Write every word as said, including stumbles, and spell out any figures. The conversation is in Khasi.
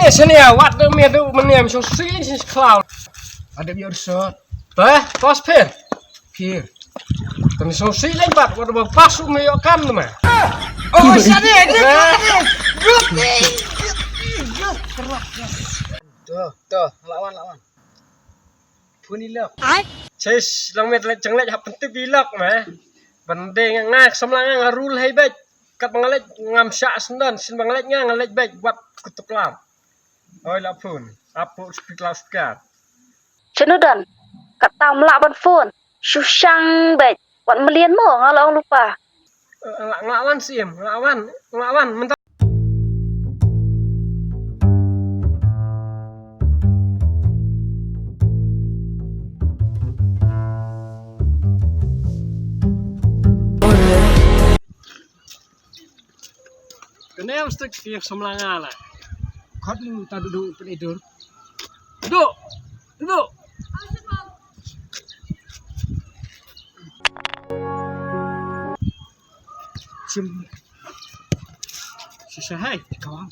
Eh, sini ya, wat de me de menem so siling sin khlaw. Ada biar sot. Teh, pas pir. Pir. Tani so siling pat, wat ba pas me yo kan de me. Oh, sini, ini, ini. Tuh, tuh, lawan, lawan. Phone i lok. Sis, lang met leit jeng leit hap pyntip i lok ma. Ban de nga, nga samla nga, nga rul hei beit. Kat ba nga leit ngam shah sendon, sien ba nga leit nga, nga leit beit wat kutuk lam. Oi la phone, apo speak loudspeaker. Shano don? Kata mla ban phone. Shu shang beit. Wat mlien mo nga la ong lypa. Eh, nga, nga wan sim, nga wan, nga wan. Mynta kane mesti kfieng samla nga la. Khot lu ta du du pen idur. Du, du. Sim. Sisa hai, kawang.